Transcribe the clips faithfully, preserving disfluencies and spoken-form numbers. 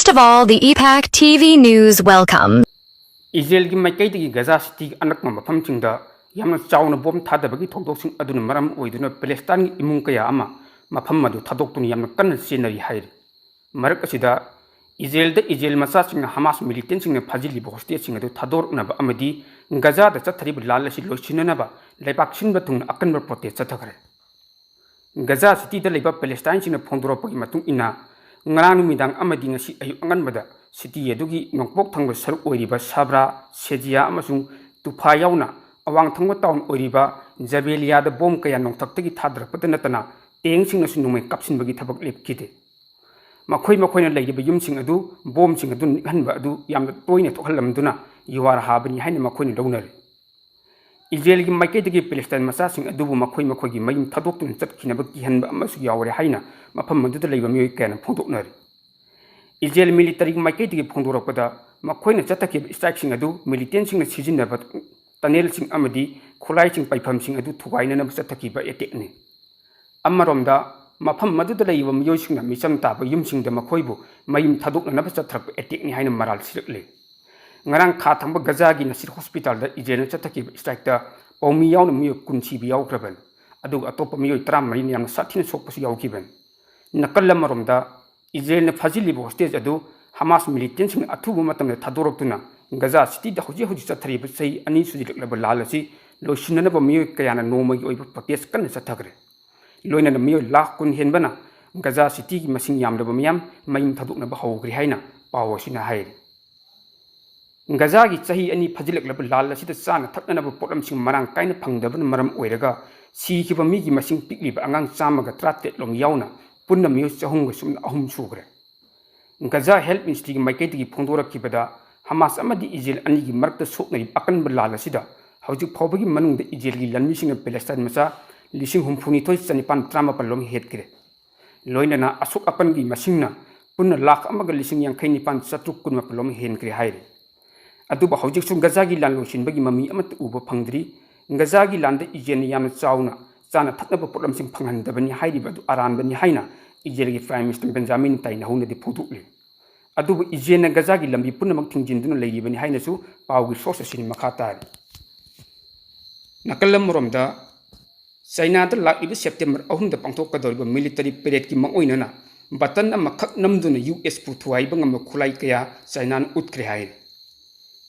First of all, the E PAC T V News welcome. ꯏꯖꯔꯦꯜꯒꯤ ꯃꯥꯏꯀꯩꯗꯒꯤ ꯒꯖꯥ ꯁꯤꯇꯤꯒꯤ ꯑꯅꯛꯄ ꯃꯐꯝꯁꯤꯡꯗ ꯌꯥꯝꯅ ꯆꯥꯎꯅ ꯕꯣꯝ ꯊꯥꯗꯕꯒꯤ ꯊꯧꯗꯣꯛꯁꯤꯡ ꯑꯗꯨꯅ ꯃꯔꯝ ꯑꯣꯏꯗꯨꯅ ꯄꯦꯂꯦꯁꯇꯥꯏꯟꯒꯤ ꯏꯃꯨꯡ ꯀꯌꯥ ꯑꯃ ꯃꯐꯝ ꯑꯗꯨ ꯊꯥꯗꯣꯛꯇꯨꯅ ꯌꯥꯝꯅ ꯀꯟꯅ ꯆꯦꯟꯅꯔꯤ ꯍꯥꯏꯔꯤ꯫ ꯃꯔꯛ ꯑꯁꯤꯗ, ꯏꯖꯔꯦꯜꯗ ꯏꯖꯔꯦꯜ ꯃꯆꯥꯁꯤꯡꯅ ꯍꯃꯥꯁ ꯃꯤꯂꯤꯇꯦꯟꯁꯤꯡꯅ ꯐꯥꯖꯤꯜꯂꯤꯕ ꯍꯣꯁꯇꯦꯖꯁꯤꯡ ꯑꯗꯨ ꯊꯥꯗꯣꯔꯛꯅꯕ ꯑꯃꯗꯤ ꯒꯖꯥꯗ ꯆꯠꯊꯔꯤꯕ ꯂꯥꯟ ꯑꯁꯤ ꯂꯣꯏꯁꯤꯟꯅꯅꯕ ꯂꯩꯕꯥꯛ ꯁꯤꯟꯕ ꯊꯨꯡꯅ ꯑꯀꯟꯕ ꯄ꯭ꯔꯣꯇꯦꯁ ꯆꯠꯊꯈ꯭ꯔꯦ꯫ ꯒꯖꯥ ꯁꯤꯇꯤꯗ ꯂꯩꯕ ꯄꯦꯂꯦꯁꯇꯥꯏꯟꯁꯤꯡꯅ ꯐꯣꯡꯗꯣꯔꯛꯄꯒꯤ ꯃꯇꯨꯡ ꯏꯟꯅ, ꯉꯔꯥꯡ ꯅꯨꯃꯤꯗꯥꯡ ꯑꯃꯗꯤ ꯉꯁꯤ ꯑꯌꯨꯛ ꯑꯉꯟꯕꯗ ꯁꯤꯇꯤ ꯑꯗꯨꯒꯤ ꯅꯣꯡꯄꯣꯛ ꯊꯪꯕ ꯁꯔꯨꯛ ꯑꯣꯏꯔꯤꯕ ꯁꯥꯕ꯭ꯔꯥ, ꯁꯦꯖꯤꯌꯥ ꯑꯃꯁꯨꯡ ꯇꯨꯐꯥ ꯌꯥꯎꯅ ꯑꯋꯥꯡ ꯊꯪꯕ ꯇꯥꯎꯟ ꯑꯣꯏꯔꯤꯕ ꯖꯕꯦꯂꯤꯌꯥꯗ ꯕꯣꯝ ꯀꯌꯥ ꯅꯣꯡꯊꯛꯇꯒꯤ ꯊꯥꯗꯔꯛꯄꯗ ꯅꯠꯇꯅ ꯇꯦꯡꯁꯤꯡꯅꯁꯨ ꯅꯣꯡꯃꯩ ꯀꯥꯞꯁꯤꯟꯕꯒꯤ ꯊꯕꯛ ꯂꯦꯞꯈꯤꯗꯦ꯫ ꯃꯈꯣꯏ ꯃꯈꯣꯏꯅ ꯂꯩꯔꯤꯕ ꯌꯨꯝꯁꯤꯡ ꯑꯗꯨ ꯕꯣꯝꯁꯤꯡ ꯑꯗꯨꯅ ꯅꯤꯛꯍꯟꯕ ꯑꯗꯨ ꯌꯥꯝꯅ ꯇꯣꯏꯅ ꯊꯣꯛꯍꯜꯂꯝꯗꯨꯅ ꯌꯨꯍꯥꯔ ꯍꯥꯕꯅꯤ ꯍꯥꯏꯅ ꯃꯈꯣꯏꯅ ꯂꯧꯅꯔꯤ꯫ ꯏꯖꯔꯦꯜꯒꯤ ꯃꯥꯏꯀꯩꯗꯒꯤ ꯄꯦꯂꯦꯁꯇꯥꯏꯟ ꯃꯆꯥꯁꯤꯡ ꯑꯗꯨꯕꯨ ꯃꯈꯣꯏ ꯃꯈꯣꯏꯒꯤ ꯃꯌꯨꯝ ꯊꯥꯗꯣꯛꯇꯨꯅ ꯆꯠꯈꯤꯅꯕ ꯀꯤꯍꯟꯕ ꯑꯃꯁꯨ ꯌꯥꯎꯔꯦ ꯍꯥꯏꯅ ꯃꯐꯝ ꯑꯗꯨꯗ ꯂꯩꯕ ꯃꯤꯑꯣꯏ ꯀꯌꯥꯅ ꯐꯣꯡꯗꯣꯛꯅꯔꯤ꯫ ꯏꯖꯔꯦꯜ ꯃꯤꯂꯤꯇꯔꯤꯒꯤ ꯃꯥꯏꯀꯩꯗꯒꯤ ꯐꯣꯡꯗꯣꯔꯛꯄꯗ, ꯃꯈꯣꯏꯅ ꯆꯠꯊꯈꯤꯕ ꯁ꯭ꯇ꯭ꯔꯥꯏꯛꯁꯤꯡ ꯑꯗꯨ ꯃꯤꯂꯤꯇꯦꯟꯁꯤꯡꯅ ꯁꯤꯖꯤꯟꯅꯕ ꯇꯅꯦꯜꯁꯤꯡ ꯑꯃꯗꯤ ꯈꯨꯠꯂꯥꯏꯁꯤꯡ ꯄꯩꯐꯝꯁꯤꯡ ꯑꯗꯨ ꯊꯨꯒꯥꯏꯅꯅꯕ ꯆꯠꯊꯈꯤꯕ ꯑꯦꯇꯦꯛꯅꯤ꯫ ꯑꯃꯔꯣꯝꯗ, ꯃꯐꯝ ꯑꯗꯨꯗ ꯂꯩꯔꯤꯕ ꯃꯤꯑꯣꯏꯁꯤꯡꯅ ꯃꯤꯆꯝ ꯇꯥꯕ ꯌꯨꯝꯁꯤꯡꯗ ꯃꯈꯣꯏꯕꯨ ꯃꯌꯨꯝ ꯊꯥꯗꯣꯛꯅꯅꯕ ꯆꯠꯊꯔꯛꯄ ꯑꯦꯇꯦꯛꯅꯤ ꯍꯥꯏꯅ ꯃꯔꯥꯜ ꯁꯤꯔꯛꯂꯤ꯫ ꯉꯔꯥꯡ ꯈꯥ ꯊꯪꯕ ꯒꯖꯥꯒꯤ ꯅꯁꯤꯔ ꯍꯣꯁꯄꯤꯇꯥꯜꯗ ꯏꯖꯔꯦꯜꯅ ꯆꯠꯊꯈꯤꯕ ꯁ꯭ꯇ꯭ꯔꯥꯏꯛꯇ ꯄꯥꯎꯃꯤ ꯌꯥꯎꯅ ꯃꯤꯑꯣꯏ ꯀꯨꯟ ꯁꯤꯕ ꯌꯥꯎꯈ꯭ꯔꯕꯅꯤ, ꯑꯗꯨꯒ ꯑꯇꯣꯞꯄ ꯃꯤꯑꯣꯏ ꯇꯔꯥꯃꯔꯤꯅ ꯌꯥꯝꯅ ꯁꯥꯊꯤꯅ ꯁꯣꯛꯄꯁꯨ ꯌꯥꯎꯈꯤꯕꯅꯤ꯫ ꯅꯥꯀꯜ ꯑꯃꯔꯣꯝꯗ, ꯏꯖꯔꯦꯜꯅ ꯐꯥꯖꯤꯜꯂꯤꯕ ꯍꯣꯁꯇꯦꯖ ꯑꯗꯨ ꯍꯃꯥꯁ ꯃꯤꯂꯤꯇꯦꯟꯁꯤꯡꯅ ꯑꯊꯨꯕ ꯃꯇꯝꯗ ꯊꯥꯗꯣꯔꯛꯇꯨꯅ ꯒꯖꯥ ꯁꯤꯇꯤꯗ ꯍꯧꯖꯤꯛ ꯍꯧꯖꯤꯛ ꯆꯠꯊꯔꯤꯕ ꯆꯍꯤ ꯑꯅꯤ ꯁꯨꯖꯤꯜꯂꯛꯂꯕ ꯂꯥꯟ ꯑꯁꯤ ꯂꯣꯏꯁꯤꯟꯅꯅꯕ ꯃꯤꯑꯣꯏ ꯀꯌꯥꯅ ꯅꯣꯡꯃꯒꯤ ꯑꯣꯏꯕ ꯄ꯭ꯔꯣꯇꯦꯁ ꯀꯟꯅ ꯆꯠꯊꯈ꯭ꯔꯦ꯫ ꯂꯣꯏꯅꯅ ꯃꯤꯑꯣꯏ ꯂꯥꯈ ꯀꯨꯟ ꯍꯦꯟꯕꯅ ꯒꯖꯥ ꯁꯤꯇꯤꯒꯤ ꯃꯁꯤꯡ ꯌꯥꯝꯂꯕ ꯃꯤꯌꯥꯝ ꯃꯌꯨꯝ ꯊꯥꯗꯣꯛꯅꯕ ꯍꯧꯈ꯭ꯔꯦ ꯍꯥꯏꯅ ꯄꯥꯎ ꯑꯁꯤꯅ ꯍꯥꯏꯔꯤ꯫ ꯒꯖꯥꯒꯤ ꯆꯍꯤ ꯑꯅꯤ ꯐꯥꯖꯤꯜꯂꯛꯂꯕ ꯂꯥꯟ ꯑꯁꯤꯗ ꯆꯥꯅ ꯊꯛꯅꯅꯕ ꯄꯣꯠꯂꯝꯁꯤꯡ ꯃꯔꯥꯡ ꯀꯥꯏꯅ ꯐꯪꯗꯕꯅ ꯃꯔꯝ ꯑꯣꯏꯔꯒ ꯁꯤꯈꯤꯕ ꯃꯤꯒꯤ ꯃꯁꯤꯡ ꯄꯤꯛꯂꯤꯕ ꯑꯉꯥꯡ ꯆꯥꯝꯃꯒ ꯇꯔꯥꯇꯔꯦꯠ ꯂꯣꯝ ꯌꯥꯎꯅ ꯄꯨꯟꯅ ꯃꯤꯑꯣꯏ ꯆꯍꯨꯝꯒ ꯁꯨꯞꯅ ꯑꯍꯨꯝ ꯁꯨꯈ꯭ꯔꯦ꯫ ꯒꯖꯥ ꯍꯦꯜꯊ ꯃꯤꯅꯤꯁꯇ꯭ꯔꯤꯒꯤ ꯃꯥꯏꯀꯩꯗꯒꯤ ꯐꯣꯡꯗꯣꯔꯛꯈꯤꯕꯗ, ꯍꯃꯥꯁ ꯑꯃꯗꯤ ꯏꯖꯔꯦꯜ ꯑꯅꯤꯒꯤ ꯃꯔꯛꯇ ꯁꯣꯛꯅꯔꯤꯕ ꯑꯀꯟꯕ ꯂꯥꯟ ꯑꯁꯤꯗ ꯍꯧꯖꯤꯛ ꯐꯥꯎꯕꯒꯤ ꯃꯅꯨꯡꯗ ꯏꯖꯔꯦꯜꯒꯤ ꯂꯥꯟꯃꯤꯁꯤꯡꯅ ꯄꯦꯂꯦꯁꯇꯥꯏꯟ ꯃꯆꯥ ꯂꯤꯁꯤꯡ ꯍꯨꯝꯐꯨꯅꯤꯊꯣꯏ ꯆꯅꯤꯄꯥꯟ ꯇꯔꯥꯃꯥꯄꯜ ꯂꯣꯝ ꯍꯦꯠꯈ꯭ꯔꯦ꯫ ꯂꯣꯏꯅꯅ ꯑꯁꯣꯛ ꯑꯄꯟꯒꯤ ꯃꯁꯤꯡꯅ ꯄꯨꯟꯅ ꯂꯥꯈ ꯑꯃꯒ ꯂꯤꯁꯤꯡ ꯌꯥꯡꯈꯩ ꯅꯤꯄꯥꯟ ꯆꯥꯇ꯭ꯔꯨꯛ ꯀꯨꯟꯃꯥꯄꯜ ꯂꯣꯝ ꯍꯦꯟꯈ꯭ꯔꯦ ꯍꯥꯏꯔꯤ꯫ ꯑꯗꯨꯕꯨ ꯍꯧꯖꯤꯛꯁꯨ ꯒꯖꯥꯒꯤ ꯂꯥꯟ ꯂꯣꯏꯁꯤꯟꯕꯒꯤ ꯃꯃꯤ ꯑꯃꯠꯇ ꯎꯕ ꯐꯪꯗ꯭ꯔꯤ꯫ ꯒꯖꯥꯒꯤ ꯂꯥꯟꯗ ꯏꯖꯔꯦꯜꯅ ꯌꯥꯝꯅ ꯆꯥꯎꯅ ꯆꯥꯅ ꯊꯛꯅꯕ ꯄꯣꯠꯂꯝꯁꯤꯡ ꯐꯪꯍꯟꯗꯕꯅꯤ ꯍꯥꯏꯔꯤꯕ ꯑꯗꯨ ꯑꯔꯥꯟꯕꯅꯤ ꯍꯥꯏꯅ ꯏꯖꯔꯦꯜꯒꯤ ꯄ꯭ꯔꯥꯏꯝ ꯃꯤꯅꯤꯁꯇꯔ ꯕꯦꯟꯖꯥꯃꯤꯟ ꯅꯦꯇꯥꯟꯌꯥꯍꯨꯅꯗꯤ ꯐꯣꯡꯗꯣꯛꯂꯤ꯫ ꯑꯗꯨꯕꯨ ꯏꯖꯦꯟꯅ ꯒꯖꯥꯒꯤ ꯂꯝꯕꯤ ꯄꯨꯝꯅꯃꯛ ꯊꯤꯡꯖꯤꯟꯗꯨꯅ ꯂꯩꯔꯤꯕꯅꯤ ꯍꯥꯏꯅꯁꯨ ꯄꯥꯎꯒꯤ source ꯑꯁꯤꯅ ꯃꯈꯥ ꯇꯥꯔꯤ꯫ ꯅꯥꯀꯜ ꯑꯃꯔꯣꯝꯗ, ꯆꯥꯏꯅꯥꯗ ꯂꯥꯛꯂꯤꯕ September ꯑꯍꯨꯝꯗ ꯄꯥꯡꯊꯣꯛꯀꯗꯧꯔꯤꯕ military paradeꯀꯤ ꯃꯥꯡꯑꯣꯏꯅꯅ button ꯑꯃꯈꯛ ꯅꯝꯗꯨꯅ U S ꯄꯨ ꯊꯨꯒꯥꯏꯕ ꯉꯝꯕ ꯈꯨꯠꯂꯥꯏ ꯀꯌꯥ ꯆꯥꯏꯅꯥꯅ ꯎꯠꯈ꯭ꯔꯦ ꯍꯥꯏꯔꯤ꯫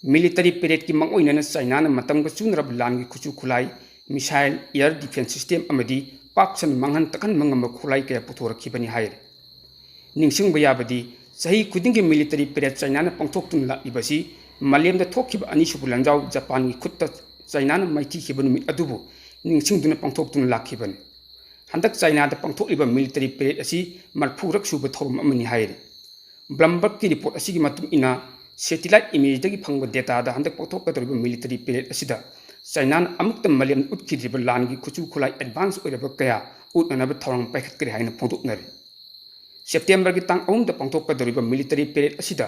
Military paradeꯀꯤ ꯃꯥꯡꯑꯣꯏꯅꯅ ꯆꯥꯏꯅꯥꯅ ꯃꯇꯝꯒ ꯆꯨꯅꯔꯕ ꯂꯥꯟꯒꯤ ꯈꯨꯠꯁꯨ ꯈꯨꯠꯂꯥꯏ, missile, air defense system ꯑꯃꯗꯤ ꯄꯥꯛ ꯁꯟꯅ ꯃꯥꯡꯍꯟ ꯇꯥꯛꯍꯟꯕ ꯉꯝꯕ ꯈꯨꯠꯂꯥꯏ ꯀꯌꯥ ꯄꯨꯊꯣꯔꯛꯈꯤꯕꯅꯤ ꯍꯥꯏꯔꯤ꯫ ꯅꯤꯡꯁꯤꯡꯕ ꯌꯥꯕꯗꯤ, ꯆꯍꯤ ꯈꯨꯗꯤꯡꯒꯤ military parade ꯆꯥꯏꯅꯥꯅ ꯄꯥꯡꯊꯣꯛꯇꯨꯅ ꯂꯥꯛꯂꯤꯕꯁꯤ ꯃꯥꯂꯦꯝꯗ ꯊꯣꯛꯈꯤꯕ ꯑꯅꯤꯁꯨꯕ ꯂꯥꯟꯖꯥꯎ ꯖꯄꯥꯟꯒꯤ ꯈꯨꯠꯇ ꯆꯥꯏꯅꯥꯅ ꯃꯥꯏꯊꯤꯈꯤꯕ ꯅꯨꯃꯤꯠ ꯑꯗꯨꯕꯨ ꯅꯤꯡꯁꯤꯡꯗꯨꯅ ꯄꯥꯡꯊꯣꯛꯇꯨꯅ ꯂꯥꯛꯈꯤꯕꯅꯤ꯫ ꯍꯟꯗꯛ ꯆꯥꯏꯅꯥꯗ ꯄꯥꯡꯊꯣꯛꯂꯤꯕ military parade ꯑꯁꯤ ꯃꯔꯤꯐꯨꯔꯛ ꯁꯨꯕ ꯊꯧꯔꯝ ꯑꯃꯅꯤ ꯍꯥꯏꯔꯤ꯫ Bloombergꯀꯤ report ꯑꯁꯤꯒꯤ ꯃꯇꯨꯡ ꯏꯟꯅ, satellite imageꯗꯒꯤ ꯐꯪꯕ dataꯗ ꯍꯟꯗꯛ ꯄꯥꯡꯊꯣꯛꯀꯗꯧꯔꯤꯕ military parade ꯑꯁꯤꯗ ꯆꯥꯏꯅꯥꯅ ꯑꯃꯨꯛꯇ ꯃꯥꯂꯦꯝꯗ ꯎꯠꯈꯤꯗ꯭ꯔꯤꯕ ꯂꯥꯟꯒꯤ ꯈꯨꯠꯁꯨ ꯈꯨꯠꯂꯥꯏ advance ꯑꯣꯏꯔꯕ ꯀꯌꯥ ꯎꯠꯅꯅꯕ ꯊꯧꯔꯥꯡ ꯄꯥꯏꯈꯠꯈ꯭ꯔꯦ ꯍꯥꯏꯅ ꯐꯣꯡꯗꯣꯛꯅꯔꯤ꯫ Septemberꯒꯤ ꯇꯥꯡ ꯑꯍꯨꯝꯗ ꯄꯥꯡꯊꯣꯛꯀꯗꯧꯔꯤꯕ military parade ꯑꯁꯤꯗ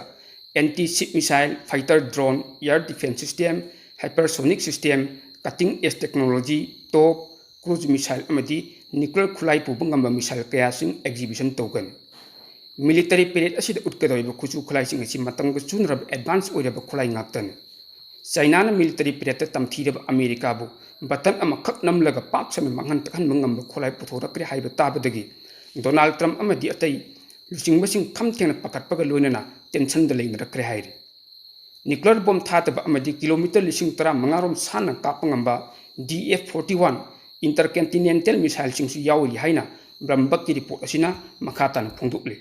anti ship missile, fighter drone, air defense system, hypersonic system, cutting edge technology, top, cruise missile ꯑꯃꯗꯤ nuclear ꯈꯨꯠꯂꯥꯏ ꯄꯨꯕ ꯉꯝꯕ missile ꯀꯌꯥꯁꯤꯡ exhibition ꯇꯧꯒꯅꯤ꯫ Military parade ꯑꯁꯤꯗ ꯎꯠꯀꯗꯧꯔꯤꯕ ꯈꯨꯠꯁꯨ ꯈꯨꯠꯂꯥꯏꯁꯤꯡ ꯑꯁꯤ ꯃꯇꯝꯒ ꯆꯨꯅꯔꯕ advance ꯑꯣꯏꯔꯕ ꯈꯨꯠꯂꯥꯏ ꯉꯥꯛꯇꯅꯤ꯫ ꯆꯥꯏꯅꯥꯅ military paradeꯇ ꯇꯝꯊꯤꯔꯕ ꯑꯃꯦꯔꯤꯀꯥꯕꯨ button ꯑꯃꯈꯛ ꯅꯝꯂꯒ ꯄꯥꯛ ꯁꯟꯅ ꯃꯥꯡꯍꯟ ꯇꯥꯛꯍꯟꯕ ꯉꯝꯕ ꯈꯨꯠꯂꯥꯏ ꯄꯨꯊꯣꯔꯛꯈ꯭ꯔꯦ ꯍꯥꯏꯕ ꯇꯥꯕꯗꯒꯤ Donald Trump ꯑꯃꯗꯤ ꯑꯇꯩ ꯂꯨꯆꯤꯡꯕꯁꯤꯡ ꯈꯝ ꯊꯦꯡꯅ ꯄꯥꯈꯠꯄꯒ ꯂꯣꯏꯅꯅ tensionꯗ ꯂꯩꯅꯔꯛꯈ꯭ꯔꯦ ꯍꯥꯏꯔꯤ꯫ Nuclear bomb ꯊꯥꯗꯕ ꯑꯃꯗꯤ kilometre ꯂꯤꯁꯤꯡ ꯇꯔꯥꯃꯉꯥ ꯔꯣꯝ ꯁꯥꯟꯅ ꯀꯥꯞꯄ ꯉꯝꯕ D F forty one intercontinental missileꯁꯤꯡꯁꯨ ꯌꯥꯎꯔꯤ ꯍꯥꯏꯅ Bloombergꯀꯤ report ꯑꯁꯤꯅ ꯃꯈꯥ ꯇꯥꯅ ꯐꯣꯡꯗꯣꯛꯂꯤ꯫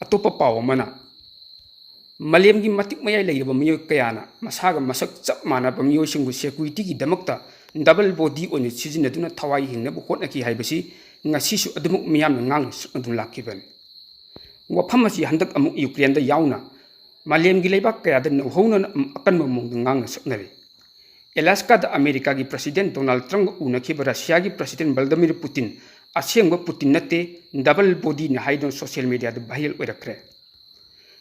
ꯑꯇꯣꯞꯄ ꯄꯥꯎ ꯑꯃꯅ, ꯃꯥꯂꯦꯝꯒꯤ ꯃꯇꯤꯛ ꯃꯌꯥꯏ ꯂꯩꯔꯕ ꯃꯤꯑꯣꯏ ꯀꯌꯥꯅ ꯃꯁꯥꯒ ꯃꯁꯛ ꯆꯞ ꯃꯥꯟꯅꯕ ꯃꯤꯑꯣꯏꯁꯤꯡꯕꯨ securityꯒꯤꯗꯃꯛꯇ double body ꯑꯣꯏꯅ ꯁꯤꯖꯤꯟꯅꯗꯨꯅ ꯊꯋꯥꯏ ꯍꯤꯡꯅꯕ ꯍꯣꯠꯅꯈꯤ ꯍꯥꯏꯕꯁꯤ ꯉꯁꯤꯁꯨ ꯑꯗꯨꯃꯛ ꯃꯤꯌꯥꯝꯅ ꯉꯥꯡꯅ ꯁꯛꯅꯗꯨꯅ ꯂꯥꯛꯈꯤꯕꯅꯤ꯫ ꯋꯥꯐꯝ ꯑꯁꯤ ꯍꯟꯗꯛ ꯑꯃꯨꯛ ꯌꯨꯀ꯭ꯔꯦꯟꯗ ꯌꯥꯎꯅ ꯃꯥꯂꯦꯝꯒꯤ ꯂꯩꯕꯥꯛ ꯀꯌꯥꯗ ꯅꯧꯍꯧꯅꯅ ꯑꯃꯨꯛ ꯑꯀꯟꯕ ꯃꯑꯣꯡꯗ ꯉꯥꯡꯅ ꯁꯛꯅꯔꯤ꯫ Alaskaꯗ ꯑꯃꯦꯔꯤꯀꯥꯒꯤ President Donald Trumpꯒ ꯎꯅꯈꯤꯕ ꯔꯁꯤꯌꯥꯒꯤ President Vladimir Putin ꯑꯁꯦꯡꯕ Putin ꯅꯠꯇꯦ, double bodyꯅꯤ ꯍꯥꯏꯗꯨꯅ social mediaꯗ viral ꯑꯣꯏꯔꯛꯈ꯭ꯔꯦ꯫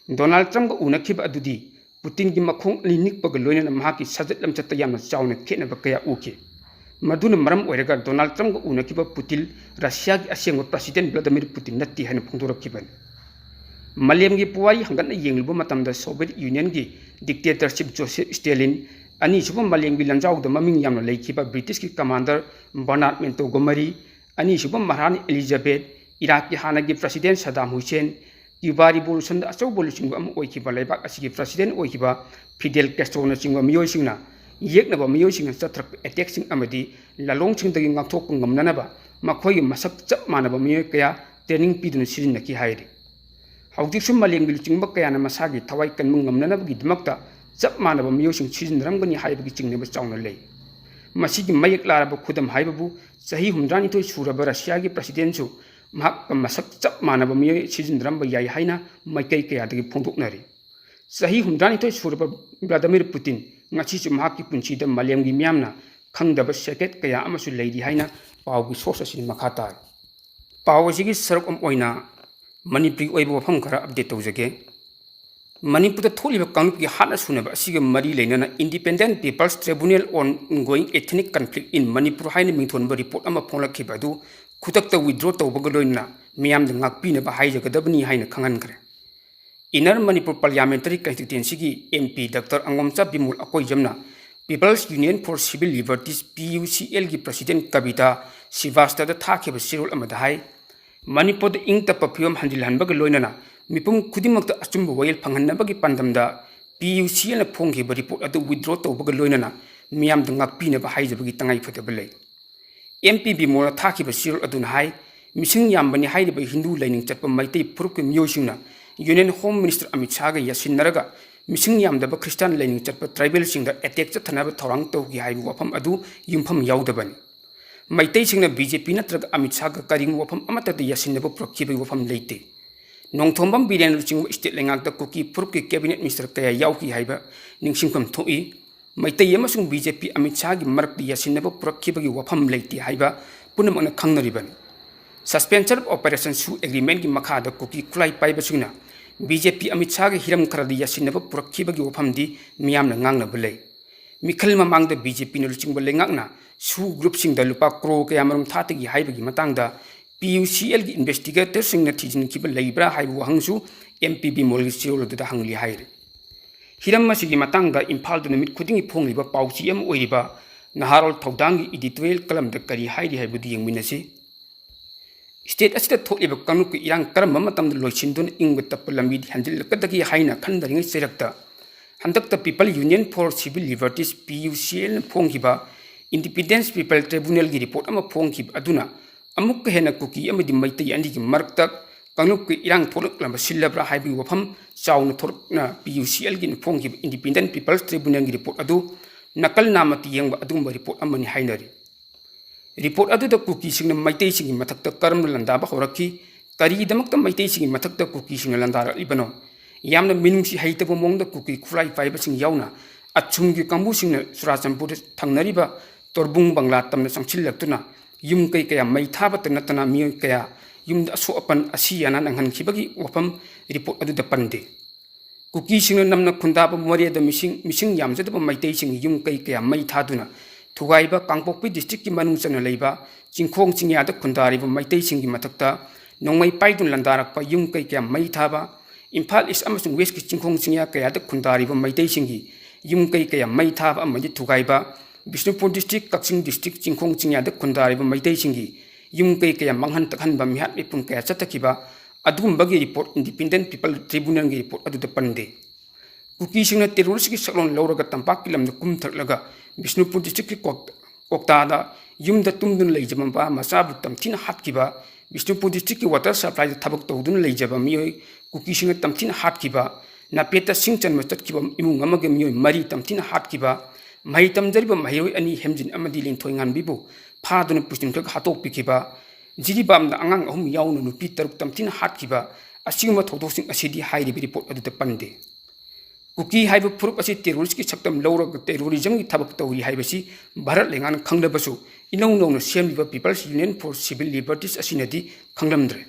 Donald Trumpꯒ ꯎꯅꯈꯤꯕ ꯑꯗꯨꯗꯤ Putinꯒꯤ ꯃꯈꯣꯡ ꯑꯅꯤ ꯅꯤꯛꯄꯒ ꯂꯣꯏꯅꯅ ꯃꯍꯥꯛꯀꯤ ꯁꯥꯖꯠ ꯂꯝꯆꯠꯇ ꯌꯥꯝꯅ ꯆꯥꯎꯅ ꯈꯦꯠꯅꯕ ꯀꯌꯥ ꯎꯈꯤ꯫ ꯃꯗꯨꯅ ꯃꯔꯝ ꯑꯣꯏꯔꯒ Donald Trumpꯒ ꯎꯅꯈꯤꯕ Putin ꯔꯁꯤꯌꯥꯒꯤ ꯑꯁꯦꯡꯕ President Vladimir Putin ꯅꯠꯇꯦ ꯍꯥꯏꯅ ꯐꯣꯡꯗꯣꯔꯛꯈꯤꯕꯅꯤ꯫ ꯃꯥꯂꯦꯝꯒꯤ ꯄꯨꯋꯥꯔꯤ ꯍꯪꯒꯠꯅ ꯌꯦꯡꯂꯨꯕ ꯃꯇꯝꯗ Soviet Unionꯒꯤ dictatorship Joseph Stalin, ꯑꯅꯤꯁꯨꯕ ꯃꯥꯂꯦꯝꯒꯤ ꯂꯥꯟꯖꯥꯎꯗ ꯃꯃꯤꯡ ꯌꯥꯝꯅ ꯂꯩꯈꯤꯕ Britishꯀꯤ commander Bernard Montgomery, ꯑꯅꯤꯁꯨꯕ ꯃꯍꯥꯔꯥꯅꯤ Elizabeth, ꯏꯔꯥꯛꯀꯤ ꯍꯥꯟꯅꯒꯤ president Saddam Hussein, Cuba Revolutionꯗ ꯑꯆꯧꯕ ꯂꯨꯆꯤꯡꯕ ꯑꯃ ꯑꯣꯏꯈꯤꯕ ꯂꯩꯕꯥꯛ ꯑꯁꯤꯒꯤ president ꯑꯣꯏꯈꯤꯕ Fidel Castroꯅꯆꯤꯡꯕ ꯃꯤꯑꯣꯏꯁꯤꯡꯅ ꯌꯦꯛꯅꯕ ꯃꯤꯑꯣꯏꯁꯤꯡꯅ ꯆꯠꯊꯔꯛꯄ attackꯁꯤꯡ ꯑꯃꯗꯤ ꯂꯥꯂꯣꯡꯁꯤꯡꯗꯒꯤ ꯉꯥꯛꯊꯣꯛꯄ ꯉꯝꯅꯅꯕ ꯃꯈꯣꯏꯒꯤ ꯃꯁꯛ ꯆꯞ ꯃꯥꯟꯅꯕ ꯃꯤꯑꯣꯏ ꯀꯌꯥ training ꯄꯤꯗꯨꯅ ꯁꯤꯖꯤꯟꯅꯈꯤ ꯍꯥꯏꯔꯤ꯫ ꯍꯧꯖꯤꯛꯁꯨ ꯃꯥꯂꯦꯝꯒꯤ ꯂꯨꯆꯤꯡꯕ ꯀꯌꯥꯅ ꯃꯁꯥꯒꯤ ꯊꯋꯥꯏ ꯀꯟꯕ ꯉꯝꯅꯅꯕꯒꯤꯗꯃꯛꯇ ꯆꯞ ꯃꯥꯟꯅꯕ ꯃꯤꯑꯣꯏꯁꯤꯡ ꯁꯤꯖꯤꯟꯅꯔꯝꯒꯅꯤ ꯍꯥꯏꯕꯒꯤ ꯆꯤꯡꯅꯕ ꯆꯥꯎꯅ ꯂꯩ꯫ ꯃꯁꯤꯒꯤ ꯃꯌꯦꯛ ꯂꯥꯔꯕ ꯈꯨꯗꯝ ꯍꯥꯏꯕꯕꯨ ꯆꯍꯤ ꯍꯨꯝꯗ꯭ꯔꯥꯅꯤꯊꯣꯏ ꯁꯨꯔꯕ ꯔꯁꯤꯌꯥꯒꯤ presidentꯁꯨ ꯃꯍꯥꯛꯀ ꯃꯁꯛ ꯆꯞ ꯃꯥꯟꯅꯕ ꯃꯤꯑꯣꯏ ꯁꯤꯖꯤꯟꯅꯔꯝꯕ ꯌꯥꯏ ꯍꯥꯏꯅ ꯃꯥꯏꯀꯩ ꯀꯌꯥꯗꯒꯤ ꯐꯣꯡꯗꯣꯛꯅꯔꯤ꯫ ꯆꯍꯤ ꯍꯨꯝꯗ꯭ꯔꯥꯅꯤꯊꯣꯏ ꯁꯨꯔꯕ Vladimir Putin ꯉꯁꯤꯁꯨ ꯃꯍꯥꯛꯀꯤ ꯄꯨꯟꯁꯤꯗ ꯃꯥꯂꯦꯝꯒꯤ ꯃꯤꯌꯥꯝꯅ ꯈꯪꯗꯕ secret ꯀꯌꯥ ꯑꯃꯁꯨ ꯂꯩꯔꯤ ꯍꯥꯏꯅ ꯄꯥꯎꯒꯤ source ꯑꯁꯤꯅ ꯃꯈꯥ ꯇꯥꯔꯤ꯫ ꯄꯥꯎ ꯑꯁꯤꯒꯤ ꯁꯔꯨꯛ ꯑꯃ ꯑꯣꯏꯅ ꯃꯅꯤꯄꯨꯔꯒꯤ ꯑꯣꯏꯕ ꯋꯥꯐꯝ ꯈꯔ update ꯇꯧꯖꯒꯦ꯫ ꯃꯅꯤꯄꯨꯔꯗ ꯊꯣꯛꯂꯤꯕ ꯀꯥꯡꯂꯨꯞꯀꯤ ꯍꯥꯠꯅ ꯁꯨꯅꯕ ꯑꯁꯤꯒ ꯃꯔꯤ ꯂꯩꯅꯅ Independent People's Tribunal on Ongoing Ethnic Conflict in Manipur ꯍꯥꯏꯅ ꯃꯤꯡꯊꯣꯟꯕ report ꯑꯃ ꯐꯣꯡꯂꯛꯈꯤꯕ ꯑꯗꯨ ꯈꯨꯗꯛꯇ withdraw ꯇꯧꯕꯒ ꯂꯣꯏꯅꯅ ꯃꯤꯌꯥꯝꯗ ꯉꯥꯛꯄꯤꯅꯕ ꯍꯥꯏꯖꯒꯗꯕꯅꯤ ꯍꯥꯏꯅ ꯈꯪꯍꯟꯈ꯭ꯔꯦ꯫ Inner Manipur Parliamentary Constituencyꯒꯤ MP Doctor ꯑꯉꯣꯝꯆꯥ Bimol ꯑꯀꯣꯏꯖꯝꯅ People's Union for Civil Liberties, PUCLꯒꯤ president ꯀꯕꯤꯇꯥ ꯁ꯭ꯔꯤꯕꯥꯁꯇꯕꯗ ꯊꯥꯈꯤꯕ ꯆꯦꯔꯣꯜ ꯑꯃꯗ ꯍꯥꯏ, ꯃꯅꯤꯄꯨꯔꯗ ꯏꯪ ꯇꯞꯄ ꯐꯤꯕꯝ ꯍꯟꯖꯤꯜꯍꯟꯕꯒ ꯂꯣꯏꯅꯅ ꯃꯤꯄꯨꯝ ꯈꯨꯗꯤꯡꯃꯛꯇ ꯑꯆꯨꯝꯕ ꯋꯥꯌꯦꯜ ꯐꯪꯍꯟꯅꯕꯒꯤ ꯄꯥꯟꯗꯝꯗ PUCLꯅ ꯐꯣꯡꯈꯤꯕ report ꯑꯗꯨ withdraw ꯇꯧꯕꯒ ꯂꯣꯏꯅꯅ ꯃꯤꯌꯥꯝꯗ ꯉꯥꯛꯄꯤꯅꯕ ꯍꯥꯏꯖꯕꯒꯤ ꯇꯉꯥꯏꯐꯗꯕ ꯂꯩ꯫ MP ꯕꯤꯃꯣꯜꯅ ꯊꯥꯈꯤꯕ ꯆꯦꯔꯣꯜ ꯑꯗꯨꯅ ꯍꯥꯏ, ꯃꯤꯁꯤꯡ ꯌꯥꯝꯕꯅꯤ ꯍꯥꯏꯔꯤꯕ ꯍꯤꯟꯗꯨ ꯂꯥꯏꯅꯤꯡ ꯆꯠꯄ ꯃꯩꯇꯩ ꯐꯨꯔꯨꯞꯀꯤ ꯃꯤꯑꯣꯏꯁꯤꯡꯅ Union Home Minister ꯑꯃꯤꯠ ꯁꯥꯍꯒ ꯌꯥꯁꯤꯟꯅꯔꯒ ꯃꯤꯁꯤꯡ ꯌꯥꯝꯗꯕ ꯈ꯭ꯔꯤꯁꯇꯥꯟ ꯂꯥꯏꯅꯤꯡ ꯆꯠꯄ tribalꯁꯤꯡꯗ attack ꯆꯠꯊꯅꯕ ꯊꯧꯔꯥꯡ ꯇꯧꯈꯤ ꯍꯥꯏꯕ ꯋꯥꯐꯝ ꯑꯗꯨ ꯌꯨꯝꯐꯝ ꯌꯥꯎꯗꯕꯅꯤ꯫ ꯃꯩꯇꯩꯁꯤꯡꯅ BJP ꯅꯠꯇ꯭ꯔꯒ ꯑꯃꯤꯠ ꯁꯥꯍꯒ ꯀꯔꯤꯒꯨꯝꯕ ꯋꯥꯐꯝ ꯑꯃꯠꯇꯗ ꯌꯥꯁꯤꯟꯅꯕ ꯄꯨꯔꯛꯈꯤꯕꯒꯤ ꯋꯥꯐꯝ ꯂꯩꯇꯦ꯫ ꯅꯣꯡꯊꯣꯝꯕꯝ ꯕꯤꯔꯦꯟ ꯂꯨꯆꯤꯡꯕ state ꯂꯩꯉꯥꯛꯇ ꯀꯨꯀꯤ ꯐꯨꯔꯨꯞꯀꯤ cabinet minister ꯀꯌꯥ ꯌꯥꯎꯈꯤ ꯍꯥꯏꯕ ꯅꯤꯡꯁꯤꯡꯐꯝ ꯊꯣꯛꯏ꯫ ꯃꯩꯇꯩ ꯑꯃꯁꯨꯡ BJP ꯑꯃꯤꯠ ꯁꯥꯍꯒꯤ ꯃꯔꯛꯇ ꯌꯥꯁꯤꯟꯅꯕ ꯄꯨꯔꯛꯈꯤꯕꯒꯤ ꯋꯥꯐꯝ ꯂꯩꯇꯦ ꯍꯥꯏꯕ ꯄꯨꯝꯅꯃꯛꯅ ꯈꯪꯅꯔꯤꯕꯅꯤ꯫ Suspension of Operation ꯁꯨ agreementꯀꯤ ꯃꯈꯥꯗ ꯀꯨꯀꯤ ꯈꯨꯠꯂꯥꯏ ꯄꯥꯏꯕꯁꯤꯡꯅ BJP ꯑꯃꯤꯠ ꯁꯥꯍꯒꯤ ꯍꯤꯔꯝ ꯈꯔꯗ ꯌꯥꯁꯤꯟꯅꯕ ꯄꯨꯔꯛꯈꯤꯕꯒꯤ ꯋꯥꯐꯝꯗꯤ ꯃꯤꯌꯥꯝꯅ ꯉꯥꯡꯅꯕ ꯂꯩ꯫ ꯃꯤꯈꯜ ꯃꯃꯥꯡꯗ BJPꯅ ꯂꯨꯆꯤꯡꯕ ꯂꯩꯉꯥꯛꯅ ꯁꯨ groupꯁꯤꯡꯗ ꯂꯨꯄꯥ ꯀ꯭ꯔꯣꯔ ꯀꯌꯥ ꯃꯔꯨꯝ ꯊꯥꯗꯈꯤ ꯍꯥꯏꯕꯒꯤ ꯃꯇꯥꯡꯗ ꯄꯤ ꯌꯨ ꯁꯤ ꯑꯦꯜꯒꯤ ꯏꯟꯚꯦꯁꯇꯤꯒꯦꯇꯔꯁꯤꯡꯅ ꯊꯤꯖꯤꯟꯈꯤꯕ ꯂꯩꯕ꯭ꯔꯥ ꯍꯥꯏꯕ ꯋꯥꯍꯪꯁꯨ ꯑꯦꯝ ꯄꯤ ꯕꯤꯃꯣꯜꯒꯤ ꯆꯦꯔꯣꯜ ꯑꯗꯨꯗ ꯍꯪꯂꯤ ꯍꯥꯏꯔꯤ꯫ ꯍꯤꯔꯝ ꯑꯁꯤꯒꯤ ꯃꯇꯥꯡꯗ ꯏꯝꯐꯥꯜꯗ ꯅꯨꯃꯤꯠ ꯈꯨꯗꯤꯡꯒꯤ ꯐꯣꯡꯂꯤꯕ ꯄꯥꯎꯆꯦ ꯑꯃ ꯑꯣꯏꯔꯤꯕ ꯅꯍꯥꯔꯣꯜ ꯊꯧꯗꯥꯡꯒꯤ ꯏꯗꯤꯇꯣꯔꯤꯌꯦꯜ ꯀꯂꯝꯗ ꯀꯔꯤ ꯍꯥꯏꯔꯤ ꯍꯥꯏꯕꯗꯨ ꯌꯦꯡꯃꯤꯟꯅꯁꯤ꯫ ꯁ꯭ꯇꯦꯠ ꯑꯁꯤꯗ ꯊꯣꯛꯂꯤꯕ ꯀꯥꯡꯂꯨꯞꯀꯤ ꯏꯔꯥꯡ ꯀꯔꯝꯕ ꯃꯇꯝꯗ ꯂꯣꯏꯁꯤꯟꯗꯨꯅ ꯏꯪꯕ ꯇꯞꯄ ꯂꯝꯕꯤꯗ ꯍꯦꯟꯖꯤꯜꯂꯛꯀꯗꯒꯦ ꯍꯥꯏꯅ ꯈꯟꯊꯔꯤꯉꯩ ꯆꯩꯔꯛꯇ ꯍꯟꯗꯛꯇ People Union for Civil Liberties, P U C ꯑꯦꯜꯅ ꯐꯣꯡꯈꯤꯕ Independent People Tribunalꯒꯤ ꯔꯤꯄꯣꯔꯠ ꯑꯃ ꯐꯣꯡꯈꯤꯕ ꯑꯗꯨꯅ ꯑꯃꯨꯛꯀ ꯍꯦꯟꯅ ꯀꯨꯀꯤ ꯑꯃꯗꯤ ꯃꯩꯇꯩ ꯑꯅꯤꯒꯤ ꯃꯔꯛꯇ ꯀꯥꯡꯂꯨꯞꯀꯤ ꯏꯔꯥꯡ ꯊꯣꯛꯂꯛꯂꯝꯕ ꯁꯤꯜꯂꯕ꯭ꯔꯥ ꯍꯥꯏꯕꯒꯤ ꯋꯥꯐꯝ ꯆꯥꯎꯅ ꯊꯣꯔꯛꯅ ꯄꯤ ꯌꯨ ꯁꯤ ꯑꯦꯜꯒꯤꯅ ꯐꯣꯡꯈꯤꯕ Independent People Tribunalꯒꯤ ꯔꯤꯄꯣꯔꯠ ꯑꯗꯨ ꯅꯀꯜ ꯅꯥꯝꯃꯇ ꯌꯦꯡꯕ ꯑꯗꯨꯒꯨꯝꯕ ꯔꯤꯄꯣꯔꯠ ꯑꯃꯅꯤ ꯍꯥꯏꯅꯔꯤ꯫ ꯔꯤꯄꯣꯔꯠ ꯑꯗꯨꯗ ꯀꯨꯀꯤꯁꯤꯡꯅ ꯃꯩꯇꯩꯁꯤꯡꯒꯤ ꯃꯊꯛꯇ ꯀꯔꯝꯅ ꯂꯥꯟꯗꯥꯕ ꯍꯧꯔꯛꯈꯤ? ꯀꯔꯤꯒꯤꯗꯃꯛꯇ ꯃꯩꯇꯩꯁꯤꯡꯒꯤ ꯃꯊꯛꯇ ꯀꯨꯀꯤꯁꯤꯡꯅ ꯂꯥꯟꯗꯥꯔꯛꯂꯤꯕꯅꯣ? ꯌꯥꯝꯅ ꯃꯤꯅꯨꯡꯁꯤ ꯍꯩꯇꯕ ꯃꯑꯣꯡꯗ ꯀꯨꯀꯤ ꯈꯨꯠꯂꯥꯏ ꯄꯥꯏꯕꯁꯤꯡ ꯌꯥꯎꯅ ꯑꯁꯨꯝꯒꯤ ꯀꯥꯡꯕꯨꯁꯤꯡꯅ ꯆꯨꯔꯥꯆꯥꯟꯄꯨꯔꯗ ꯊꯪꯅꯔꯤꯕ ꯇꯣꯔꯕꯨꯡ ꯕꯪꯒ꯭ꯂꯥ ꯇꯝꯅ ꯆꯪꯁꯤꯜꯂꯛꯇꯨꯅ ꯌꯨꯝ ꯀꯩ ꯀꯌꯥ ꯃꯩ ꯊꯥꯕꯇ ꯅꯠꯇꯅ ꯃꯤꯑꯣꯏ ꯀꯌꯥ ꯌꯨꯝꯗ ꯑꯁꯣꯛ ꯑꯄꯟ ꯑꯁꯤ ꯑꯅꯥ ꯅꯪꯍꯟꯈꯤꯕꯒꯤ ꯋꯥꯐꯝ ꯔꯤꯄꯣꯔꯠ ꯑꯗꯨꯗ ꯄꯟꯗꯦ꯫ ꯀꯨꯀꯤꯁꯤꯡꯅ ꯅꯝꯅ ꯈꯨꯟꯗꯥꯕ ꯃꯣꯔꯦꯗ ꯃꯤꯁꯤꯡ, ꯃꯤꯁꯤꯡ ꯌꯥꯝꯖꯗꯕ ꯃꯩꯇꯩꯁꯤꯡꯒꯤ ꯌꯨꯝ ꯀꯩ ꯀꯌꯥ ꯃꯩ ꯊꯥꯗꯨꯅ ꯊꯨꯒꯥꯏꯕ, ꯀꯥꯡꯄꯣꯛꯄꯤ ꯗꯤꯁꯇ꯭ꯔꯤꯛꯀꯤ ꯃꯅꯨꯡ ꯆꯟꯅ ꯂꯩꯕ ꯆꯤꯡꯈꯣꯡ ꯆꯤꯡꯌꯥꯗ ꯈꯨꯟꯗꯥꯔꯤꯕ ꯃꯩꯇꯩꯁꯤꯡꯒꯤ ꯃꯊꯛꯇ ꯅꯣꯡꯃꯩ ꯄꯥꯏꯗꯨꯅ ꯂꯥꯟꯗꯥꯔꯛꯄ, ꯌꯨꯝ ꯀꯩ ꯀꯌꯥ ꯃꯩ ꯊꯥꯕ, ꯏꯝꯐꯥꯜ ꯏꯁ ꯑꯃꯁꯨꯡ ꯋꯦꯁꯀꯤ ꯆꯤꯡꯈꯣꯡ ꯆꯤꯡꯌꯥ ꯀꯌꯥꯗ ꯈꯨꯟꯗꯥꯔꯤꯕ ꯃꯩꯇꯩꯁꯤꯡꯒꯤ ꯌꯨꯝ ꯀꯩ ꯀꯌꯥ ꯃꯩ ꯊꯥꯕ ꯑꯃꯗꯤ ꯊꯨꯒꯥꯏꯕ, ꯕꯤꯁꯅꯨꯄꯨꯔ ꯗꯤꯁꯇ꯭ꯔꯤꯛ, ꯀꯛꯆꯤꯡ ꯗꯤꯁꯇ꯭ꯔꯤꯛ ꯆꯤꯡꯈꯣꯡ ꯆꯤꯡꯌꯥꯗ ꯈꯨꯟꯗꯥꯔꯤꯕ ꯃꯩꯇꯩꯁꯤꯡꯒꯤ ꯌꯨꯝ ꯀꯩ ꯀꯌꯥ ꯃꯥꯡꯍꯟ ꯇꯥꯛꯍꯟꯕ, ꯃꯤꯍꯥꯠ ꯃꯤꯄꯨꯟ ꯀꯌꯥ ꯆꯠꯊꯈꯤꯕ ꯑꯗꯨꯒꯨꯝꯕꯒꯤ ꯔꯤꯄꯣꯔꯠ Independent People Tribunalꯒꯤ ꯔꯤꯄꯣꯔꯠ ꯑꯗꯨꯗ ꯄꯟꯗꯦ꯫ ꯀꯨꯀꯤꯁꯤꯡꯅ ꯇꯦꯔꯣꯔꯤꯁꯀꯤ ꯁꯛꯂꯣꯟ ꯂꯧꯔꯒ ꯇꯝꯄꯥꯛꯀꯤ ꯂꯝꯗ ꯀꯨꯝꯊꯔꯛꯂꯒ ꯕꯤꯁꯅꯨꯄꯨꯔ ꯗꯤꯁꯇ꯭ꯔꯤꯛꯀꯤ ꯀꯣꯛ-, ꯀꯣꯛꯇꯥꯗ ꯌꯨꯝꯗ ꯇꯨꯝꯗꯨꯅ ꯂꯩꯖꯕ ꯃꯄꯥ ꯃꯆꯥꯕꯨ ꯇꯝꯊꯤꯅ ꯍꯥꯠꯈꯤꯕ, ꯕꯤꯁꯅꯨꯄꯨꯔ ꯗꯤꯁꯇ꯭ꯔꯤꯛꯀꯤ ꯋꯥꯇꯔ ꯁꯄ꯭ꯂꯥꯏꯗ ꯊꯕꯛ ꯇꯧꯗꯨꯅ ꯂꯩꯖꯕ ꯃꯤꯑꯣꯏ ꯀꯨꯀꯤꯁꯤꯡꯅ ꯇꯝꯊꯤꯅ ꯍꯥꯠꯈꯤꯕ, ꯅꯥꯄꯦꯠꯇ ꯁꯤꯡ ꯆꯟꯕ ꯆꯠꯈꯤꯕ ꯏꯃꯨꯡ ꯑꯃꯒꯤ ꯃꯤꯑꯣꯏ ꯃꯔꯤ ꯇꯝꯊꯤꯅ ꯍꯥꯠꯈꯤꯕ, ꯃꯍꯩ ꯇꯝꯖꯔꯤꯕ ꯃꯍꯩꯔꯣꯏ ꯑꯅꯤ ꯍꯦꯝꯖꯤꯟ ꯑꯃꯗꯤ ꯂꯤꯟꯊꯣꯏ ꯉꯥꯟꯕꯤꯕꯨ ꯐꯥꯗꯨꯅ ꯄꯨꯁꯤꯟꯈ꯭ꯔꯒ ꯍꯥꯠꯇꯣꯛꯄꯤꯈꯤꯕ, ꯖꯤꯔꯤꯕꯥꯝꯗ ꯑꯉꯥꯡ ꯑꯍꯨꯝ ꯌꯥꯎꯅ ꯅꯨꯄꯤ ꯇꯔꯨꯛ ꯇꯝꯊꯤꯅ ꯍꯥꯠꯈꯤꯕ, ꯑꯁꯤꯒꯨꯝꯕ ꯊꯧꯗꯣꯛꯁꯤꯡ ꯑꯁꯤꯗꯤ ꯍꯥꯏꯔꯤꯕ ꯔꯤꯄꯣꯔꯠ ꯑꯗꯨꯗ ꯄꯟꯗꯦ꯫ ꯀꯨꯀꯤ ꯍꯥꯏꯕ ꯐꯨꯔꯨꯞ ꯑꯁꯤ ꯇꯦꯔꯣꯔꯤꯁꯀꯤ ꯁꯛꯇꯝ ꯂꯧꯔꯒ ꯇꯦꯔꯣꯔꯤꯖꯝꯒꯤ ꯊꯕꯛ ꯇꯧꯔꯤ ꯍꯥꯏꯕꯁꯤ ꯚꯥꯔꯠ ꯂꯩꯉꯥꯛꯅ ꯈꯪꯂꯕꯁꯨ, ꯏꯅꯧ ꯅꯧꯅ ꯁꯦꯝꯂꯤꯕ People's Union for Civil Liberties ꯑꯁꯤꯅꯗꯤ ꯈꯪꯂꯝꯗ꯭ꯔꯦ꯫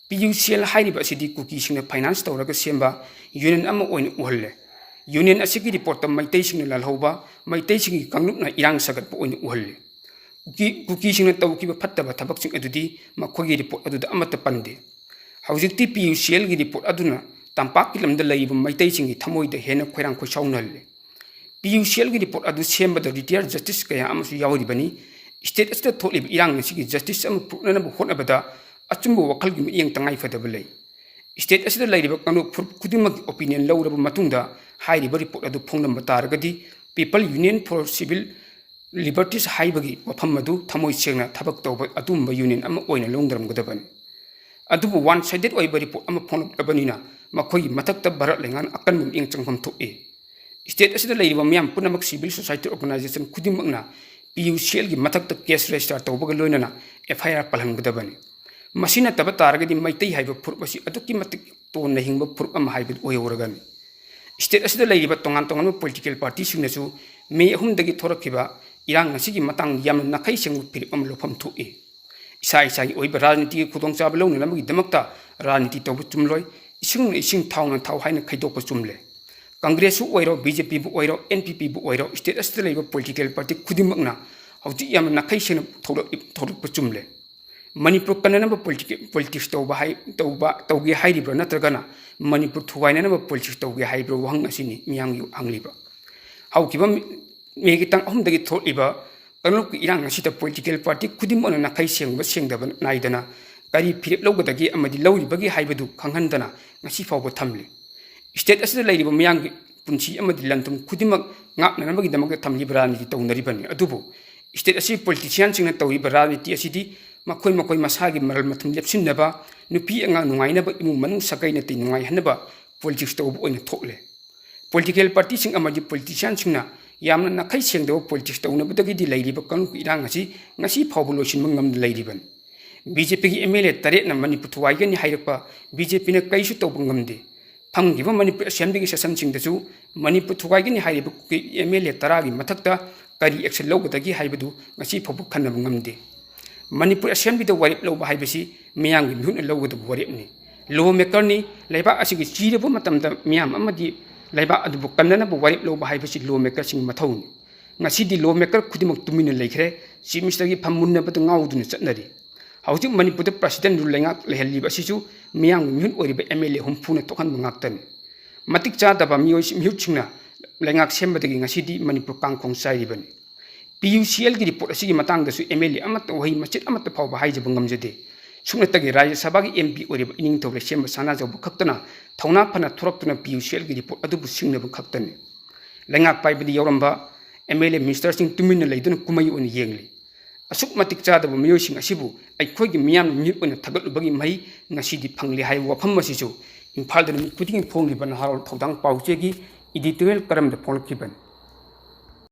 ꯄꯤ ꯌꯨ ꯁꯤ ꯑꯦꯜ ꯍꯥꯏꯔꯤꯕ ꯑꯁꯤꯗꯤ ꯀꯨꯀꯤꯁꯤꯡꯅ ꯐꯥꯏꯅꯥꯟꯁ ꯇꯧꯔꯒ ꯁꯦꯝꯕ ꯌꯨꯅꯤꯌꯟ ꯑꯃ ꯑꯣꯏꯅ ꯎꯍꯜꯂꯦ꯫ ꯌꯨꯅꯤꯌꯟ ꯑꯁꯤꯒꯤ ꯔꯤꯄꯣꯔꯠꯇ ꯃꯩꯇꯩꯁꯤꯡꯅ ꯂꯥꯜꯍꯧꯕ, ꯃꯩꯇꯩꯁꯤꯡꯒꯤ ꯀꯥꯡꯂꯨꯞꯅ ꯏꯔꯥꯡ ꯁꯥꯒꯠꯄ ꯑꯣꯏꯅ ꯎꯍꯜꯂꯦ꯫ ꯀꯨꯀꯤ ꯀꯨꯀꯤꯁꯤꯡꯅ ꯇꯧꯈꯤꯕ ꯐꯠꯇꯕ ꯊꯕꯛꯁꯤꯡ ꯑꯗꯨꯗꯤ ꯃꯈꯣꯏꯒꯤ ꯔꯤꯄꯣꯔꯠ ꯑꯗꯨꯗ ꯑꯃꯠꯇ ꯄꯟꯗꯦ꯫ ꯍꯧꯖꯤꯛꯇꯤ ꯄꯤ ꯌꯨ ꯁꯤ ꯑꯦꯜꯒꯤ ꯔꯤꯄꯣꯔꯠ ꯑꯗꯨꯅ ꯇꯝꯄꯥꯛꯀꯤ ꯂꯝꯗ ꯂꯩꯔꯤꯕ ꯃꯩꯇꯩꯁꯤꯡꯒꯤ ꯊꯃꯣꯏꯗ ꯍꯦꯟꯅ ꯈꯣꯏꯔꯥꯡ ꯈꯣꯏꯁꯥꯎꯅꯍꯜꯂꯦ꯫ ꯄꯤ ꯌꯨ ꯁꯤ ꯑꯦꯜꯒꯤ ꯔꯤꯄꯣꯔꯠ ꯑꯗꯨ ꯁꯦꯝꯕꯗ ꯔꯤꯇꯥꯌꯔ ꯖꯁꯇꯤꯁ ꯀꯌꯥ ꯑꯃꯁꯨ ꯌꯥꯎꯔꯤꯕꯅꯤ꯫ ꯁ꯭ꯇꯦꯠ ꯑꯁꯤꯗ ꯊꯣꯛꯂꯤꯕ ꯏꯔꯥꯡ ꯑꯁꯤꯒꯤ ꯖꯁꯇꯤꯁ ꯑꯃ ꯄꯨꯔꯛꯅꯅꯕ ꯍꯣꯠꯅꯕꯗ ꯑꯆꯨꯝꯕ ꯋꯥꯈꯜꯒꯤ ꯃꯤꯠꯌꯦꯡ ꯇꯉꯥꯏ ꯐꯗꯕ ꯂꯩ꯫ ꯁ꯭ꯇꯦꯠ ꯑꯁꯤꯗ ꯂꯩꯔꯤꯕ ꯀꯥꯡꯂꯨꯞ ꯐꯨꯔꯨꯞ ꯈꯨꯗꯤꯡꯃꯛꯀꯤ ꯑꯣꯄꯤꯅꯤꯌꯟ ꯂꯧꯔꯕ ꯃꯇꯨꯡꯗ ꯍꯥꯏꯔꯤꯕ ꯔꯤꯄꯣꯔꯠ ꯑꯗꯨ ꯐꯣꯡꯂꯝꯕ ꯇꯥꯔꯒꯗꯤ People Union for Civil Liberties ꯍꯥꯏꯕꯒꯤ ꯋꯥꯐꯝ ꯑꯗꯨ ꯊꯃꯣꯏ ꯁꯦꯡꯅ ꯊꯕꯛ ꯇꯧꯕ ꯑꯗꯨꯒꯨꯝꯕ ꯌꯨꯅꯤꯌꯟ ꯑꯃ ꯑꯣꯏꯅ ꯂꯧꯅꯔꯝꯒꯗꯕꯅꯤ꯫ ꯑꯗꯨꯕꯨ ꯋꯥꯟ ꯁꯥꯏꯗꯦꯠ ꯑꯣꯏꯕ ꯔꯤꯄꯣꯔꯠ ꯑꯃ ꯐꯣꯡꯂꯛꯂꯕꯅꯤꯅ ꯃꯈꯣꯏꯒꯤ ꯃꯊꯛꯇ ꯚꯥꯔꯠ ꯂꯩꯉꯥꯛꯅ ꯑꯀꯟꯕ ꯃꯤꯠꯌꯦꯡ ꯆꯪꯐꯝ ꯊꯣꯛꯏ꯫ ꯁ꯭ꯇꯦꯠ ꯑꯁꯤꯗ ꯂꯩꯔꯤꯕ ꯃꯤꯌꯥꯝ ꯄꯨꯝꯅꯃꯛ ꯁꯤꯚꯤꯜ ꯁꯣꯁꯥꯏꯇꯤ ꯑꯣꯔꯒꯅꯥꯏꯖꯦꯁꯟ ꯈꯨꯗꯤꯡꯃꯛꯅ ꯄꯤ ꯌꯨ ꯁꯤ ꯑꯦꯜꯒꯤ ꯃꯊꯛꯇ ꯀꯦꯁ ꯔꯦꯖꯤꯁꯇꯥꯔ ꯇꯧꯕꯒ ꯂꯣꯏꯅꯅ ꯑꯦꯐ ꯑꯥꯏ ꯑꯥꯔ ꯄꯜꯍꯟꯒꯗꯕꯅꯤ꯫ ꯃꯁꯤ ꯅꯠꯇꯕ ꯇꯥꯔꯒꯗꯤ ꯃꯩꯇꯩ ꯍꯥꯏꯕ ꯐꯨꯔꯨꯞ ꯑꯁꯤ ꯑꯗꯨꯛꯀꯤ ꯃꯇꯤꯛ ꯇꯣꯟꯅ ꯍꯤꯡꯕ ꯐꯨꯔꯨꯞ ꯑꯃ ꯍꯥꯏꯕꯗꯨ ꯑꯣꯏꯍꯧꯔꯒꯅꯤ꯫ ꯁ꯭ꯇꯦꯠ ꯑꯁꯤꯗ ꯂꯩꯔꯤꯕ ꯇꯣꯉꯥꯟ ꯇꯣꯉꯥꯟꯕ ꯄꯣꯂꯤꯇꯤꯀꯦꯜ ꯄꯥꯔꯇꯤꯁꯤꯡꯅꯁꯨ ꯃꯦ ꯑꯍꯨꯝꯗꯒꯤ ꯊꯣꯔꯛꯈꯤꯕ ꯏꯔꯥꯡ ꯑꯁꯤꯒꯤ ꯃꯇꯥꯡꯗ ꯌꯥꯝꯅ ꯅꯥꯈꯩ ꯁꯦꯡꯕ ꯐꯤꯔꯦꯞ ꯑꯃ ꯂꯧꯐꯝ ꯊꯣꯛꯏ꯫ ꯏꯁꯥ ꯏꯁꯥꯒꯤ ꯑꯣꯏꯕ ꯔꯥꯖꯅꯤꯇꯤꯒꯤ ꯈꯨꯗꯣꯡꯆꯥꯕ ꯂꯧꯅꯅꯕꯒꯤꯗꯃꯛꯇ ꯔꯥꯖꯅꯤꯇꯤ ꯇꯧꯕ ꯆꯨꯝꯂꯣꯏ, ꯏꯁꯤꯡꯅ ꯏꯁꯤꯡ, ꯊꯥꯎꯅ ꯊꯥꯎ ꯍꯥꯏꯅ ꯈꯥꯏꯗꯣꯛꯄ ꯆꯨꯝꯂꯦ꯫ ꯀꯪꯒ꯭ꯔꯦꯁꯄꯨ ꯑꯣꯏꯔꯣ, ꯕꯤ ꯖꯦ ꯄꯤꯕꯨ ꯑꯣꯏꯔꯣ, ꯑꯦꯟ ꯄꯤ ꯄꯤꯕꯨ ꯑꯣꯏꯔꯣ, ꯁ꯭ꯇꯦꯠ ꯑꯁꯤꯗ ꯂꯩꯕ ꯄꯣꯂꯤꯇꯤꯀꯦꯜ ꯄꯥꯔꯇꯤ ꯈꯨꯗꯤꯡꯃꯛꯅ ꯍꯧꯖꯤꯛ ꯌꯥꯝꯅ ꯅꯥꯈꯩ ꯁꯦꯡꯅ ꯊꯣꯛꯂꯛ-, ꯊꯣꯛꯂꯛꯄ ꯆꯨꯝꯂꯦ꯫ ꯃꯅꯤꯄꯨꯔ ꯀꯟꯅꯅꯕ ꯄꯣꯂꯤꯇꯤꯀꯦ-, ꯄꯣꯂꯤꯇꯤꯛꯁ ꯇꯧꯕ ꯍꯥꯏ-, ꯇꯧꯕ, ꯇꯧꯒꯦ ꯍꯥꯏꯔꯤꯕ꯭ꯔꯥ ꯅꯠꯇ꯭ꯔꯒꯅ ꯃꯅꯤꯄꯨꯔ ꯊꯨꯒꯥꯏꯅꯅꯕ ꯄꯣꯂꯤꯇꯤꯛꯁ ꯇꯧꯒꯦ ꯍꯥꯏꯕ꯭ꯔꯥ ꯋꯥꯍꯪ ꯑꯁꯤꯅꯤ ꯃꯤꯌꯥꯝꯒꯤ ꯍꯪꯂꯤꯕ꯫ ꯍꯧꯈꯤꯕ ꯃꯦꯒꯤ ꯇꯥꯡ ꯑꯍꯨꯝꯗꯒꯤ ꯊꯣꯛꯂꯤꯕ ꯀꯥꯡꯂꯨꯞꯀꯤ ꯏꯔꯥꯡ ꯑꯁꯤꯗ ꯄꯣꯂꯤꯇꯤꯀꯦꯜ ꯄꯥꯔꯇꯤ ꯈꯨꯗꯤꯡꯃꯛꯅ ꯅꯥꯈꯩ ꯁꯦꯡꯕ ꯁꯦꯡꯗꯕ ꯅꯥꯏꯗꯅ ꯀꯔꯤ ꯐꯤꯔꯦꯞ ꯂꯧꯒꯗꯒꯦ ꯑꯃꯗꯤ ꯂꯧꯔꯤꯕꯒꯦ ꯍꯥꯏꯕꯗꯨ ꯈꯪꯍꯟꯗꯅ ꯉꯁꯤ ꯐꯥꯎꯕ ꯊꯝꯂꯤ꯫ ꯁ꯭ꯇꯦꯠ ꯑꯁꯤꯗ ꯂꯩꯔꯤꯕ ꯃꯤꯌꯥꯝꯒꯤ ꯄꯨꯟꯁꯤ ꯑꯃꯗꯤ ꯂꯟ ꯊꯨꯝ ꯈꯨꯗꯤꯡꯃꯛ ꯉꯥꯛꯅꯅꯕꯒꯤꯗꯃꯛꯇ ꯊꯝꯂꯤꯕ ꯔꯥꯖꯅꯤꯇꯤ ꯇꯧꯅꯔꯤꯕꯅꯤ꯫ ꯑꯗꯨꯕꯨ ꯁ꯭ꯇꯦꯠ ꯑꯁꯤ ꯄꯣꯂꯤꯇꯤꯁꯤꯌꯥꯟꯁꯤꯡꯅ ꯇꯧꯔꯤꯕ ꯔꯥꯖꯅꯤꯇꯤ ꯑꯁꯤꯗꯤ ꯃꯈꯣꯏ ꯃꯈꯣꯏ ꯃꯁꯥꯒꯤ ꯃꯔꯜ ꯃꯊꯨꯝ ꯂꯦꯞꯁꯤꯟꯅꯕ, ꯅꯨꯄꯤ ꯑꯉꯥꯡ ꯅꯨꯡꯉꯥꯏꯅꯕ, ꯏꯃꯨꯡ ꯃꯅꯨꯡ ꯁꯥꯒꯩ ꯅꯥꯇꯩ ꯅꯨꯡꯉꯥꯏꯍꯟꯅꯕ ꯄꯣꯂꯤꯇꯤꯛꯁ ꯇꯧꯕ ꯑꯣꯏꯅ ꯊꯣꯛꯂꯦ꯫ ꯄꯣꯂꯤꯇꯤꯀꯦꯜ ꯄꯥꯔꯇꯤꯁꯤꯡ ꯑꯃꯗꯤ ꯄꯣꯂꯤꯇꯤꯁꯤꯌꯥꯟꯁꯤꯡꯅ ꯌꯥꯝꯅ ꯅꯥꯈꯩ ꯁꯦꯡꯗꯕ ꯄꯣꯂꯤꯇꯤꯛꯁ ꯇꯧꯅꯕꯗꯒꯤꯗꯤ ꯂꯩꯔꯤꯕ ꯀꯥꯡꯂꯨꯞꯀꯤ ꯏꯔꯥꯡ ꯑꯁꯤ ꯉꯁꯤ ꯐꯥꯎꯕ ꯂꯣꯏꯁꯤꯟꯕ ꯉꯝꯗ ꯂꯩꯔꯤꯕꯅꯤ꯫ ꯕꯤ ꯖꯦ ꯄꯤꯒꯤ ꯑꯦꯝ ꯑꯦꯜ ꯑꯦ ꯇꯔꯦꯠꯅ ꯃꯅꯤꯄꯨꯔ ꯊꯨꯒꯥꯏꯒꯅꯤ ꯍꯥꯏꯔꯛꯄ ꯕꯤ ꯖꯦ ꯄꯤꯅ ꯀꯔꯤꯁꯨ ꯇꯧꯕ ꯉꯝꯗꯦ꯫ ꯐꯝꯈꯤꯕ ꯃꯅꯤꯄꯨꯔ ꯑꯦꯁꯦꯝꯕ꯭ꯂꯤꯒꯤ ꯁꯦꯁꯟꯁꯤꯡꯗꯁꯨ ꯃꯅꯤꯄꯨꯔ ꯊꯨꯒꯥꯏꯒꯅꯤ ꯍꯥꯏꯔꯤꯕ ꯀꯨꯀꯤ ꯑꯦꯝ ꯑꯦꯜ ꯑꯦ ꯇꯔꯥꯒꯤ ꯃꯊꯛꯇ ꯀꯔꯤ ꯑꯦꯛꯁꯟ ꯂꯧꯒꯗꯒꯦ ꯍꯥꯏꯕꯗꯨ ꯉꯁꯤ ꯐꯥꯎꯕ ꯈꯟꯅꯕ ꯉꯝꯗꯦ꯫ ꯃꯅꯤꯄꯨꯔ ꯑꯦꯁꯦꯝꯕ꯭ꯂꯤꯗ ꯋꯥꯔꯦꯞ ꯂꯧꯕ ꯍꯥꯏꯕꯁꯤ ꯃꯤꯌꯥꯝꯒꯤ ꯃꯤꯍꯨꯠꯅ ꯂꯧꯒꯗꯕ ꯋꯥꯔꯦꯞꯅꯤ꯫ ꯂꯣ ꯃꯦꯀꯔꯅꯤ꯫ ꯂꯩꯕꯥꯛ ꯑꯁꯤꯒꯤ ꯆꯤꯔꯕ ꯃꯇꯝꯗ ꯃꯤꯌꯥꯝ ꯑꯃꯗꯤ ꯂꯩꯕꯥꯛ ꯑꯗꯨꯕꯨ ꯀꯟꯅꯅꯕ ꯋꯥꯔꯦꯞ ꯂꯧꯕ ꯍꯥꯏꯕꯁꯤ ꯂꯣ ꯃꯦꯀꯔꯁꯤꯡꯒꯤ ꯃꯊꯧꯅꯤ꯫ ꯉꯁꯤꯗꯤ ꯂꯣ ꯃꯦꯀꯔ ꯈꯨꯗꯤꯡꯃꯛ ꯇꯨꯃꯤꯟꯅ ꯂꯩꯈ꯭ꯔꯦ꯫ ꯆꯤꯐ ꯃꯤꯅꯤꯁꯇꯔꯒꯤ ꯐꯝ ꯃꯨꯟꯅꯕꯗ ꯉꯥꯎꯗꯨꯅ ꯆꯠꯅꯔꯤ꯫ ꯍꯧꯖꯤꯛ ꯃꯅꯤꯄꯨꯔꯗ ꯄ꯭ꯔꯁꯤꯗꯦꯟꯠ ꯔꯨꯜ ꯂꯩꯉꯥꯛ ꯂꯩꯍꯜꯂꯤꯕ ꯑꯁꯤꯁꯨ ꯃꯤꯌꯥꯝꯒꯤ ꯃꯤꯍꯨꯠ ꯑꯣꯏꯔꯤꯕ ꯑꯦꯝ ꯑꯦꯜ ꯑꯦ ꯍꯨꯝꯐꯨꯅ ꯊꯣꯛꯍꯟꯕ ꯉꯥꯛꯇꯅꯤ꯫ ꯃꯇꯤꯛ ꯆꯥꯗꯕ ꯃꯤꯑꯣꯏ ꯃꯤꯍꯨꯠꯁꯤꯡꯅ ꯂꯩꯉꯥꯛ ꯁꯦꯝꯕꯗꯒꯤ ꯉꯁꯤꯗꯤ ꯃꯅꯤꯄꯨꯔ ꯀꯥꯡꯈꯣꯡ ꯆꯥꯏꯔꯤꯕꯅꯤ꯫ ꯄꯤ ꯌꯨ ꯁꯤ ꯑꯦꯜꯒꯤ ꯔꯤꯄꯣꯔꯠ ꯑꯁꯤꯒꯤ ꯃꯇꯥꯡꯗꯁꯨ ꯑꯦꯝ ꯑꯦꯜ ꯑꯦ ꯑꯃꯠꯇ ꯋꯥꯍꯩ ꯃꯆꯦꯠ ꯑꯃꯠꯇ ꯐꯥꯎꯕ ꯍꯥꯏꯖꯕ ꯉꯝꯖꯗꯦ꯫ ꯁꯨꯞꯅꯇꯒꯤ ꯔꯥꯖ꯭ꯌ ꯁꯚꯥꯒꯤ ꯑꯦꯝ ꯄꯤ ꯑꯣꯏꯔꯤꯕ ꯏꯅꯤꯡꯊꯧ ꯂꯩꯁꯦꯝꯕ ꯁꯅꯥꯖꯥꯎꯕ ꯈꯛꯇꯅ ꯊꯧꯅꯥ ꯐꯅ ꯊꯣꯔꯛꯇꯨꯅ ꯄꯤ ꯌꯨ ꯁꯤ ꯑꯦꯜꯒꯤ ꯔꯤꯄꯣꯔꯠ ꯑꯗꯨꯕꯨ ꯁꯤꯡꯅꯕ ꯈꯛꯇꯅꯤ꯫ ꯂꯩꯉꯥꯛ ꯄꯥꯏꯕꯗ ꯌꯥꯎꯔꯝꯕ ꯑꯦꯝ ꯑꯦꯜ ꯑꯦ ꯃꯤꯅꯤꯁꯇꯔꯁꯤꯡ ꯇꯨꯃꯤꯟꯅ ꯂꯩꯗꯨꯅ ꯀꯨꯝꯍꯩ ꯑꯣꯏꯅ ꯌꯦꯡꯂꯤ꯫ ꯑꯁꯨꯛ ꯃꯇꯤꯛ ꯆꯥꯗꯕ ꯃꯤꯑꯣꯏꯁꯤꯡ ꯑꯁꯤꯕꯨ ꯑꯩꯈꯣꯏꯒꯤ ꯃꯤꯌꯥꯝꯅ ꯃꯤꯍꯨꯠ ꯑꯣꯏꯅ ꯊꯥꯒꯠꯂꯨꯕꯒꯤ ꯃꯍꯩ ꯉꯁꯤꯗꯤ ꯐꯪꯂꯦ ꯍꯥꯏꯕ ꯋꯥꯐꯝ ꯑꯁꯤꯁꯨ ꯏꯝꯐꯥꯜꯗ ꯅꯨꯃꯤꯠ ꯈꯨꯗꯤꯡꯒꯤ ꯐꯣꯡꯂꯤꯕ ꯅꯍꯥꯔꯣꯜ ꯊꯧꯗꯥꯡ ꯄꯥꯎꯆꯦꯒꯤ ꯏꯗꯤꯇꯣꯔꯤꯌꯦꯜ ꯀꯔꯝꯗ ꯐꯣꯡꯂꯛꯈꯤꯕꯅꯤ꯫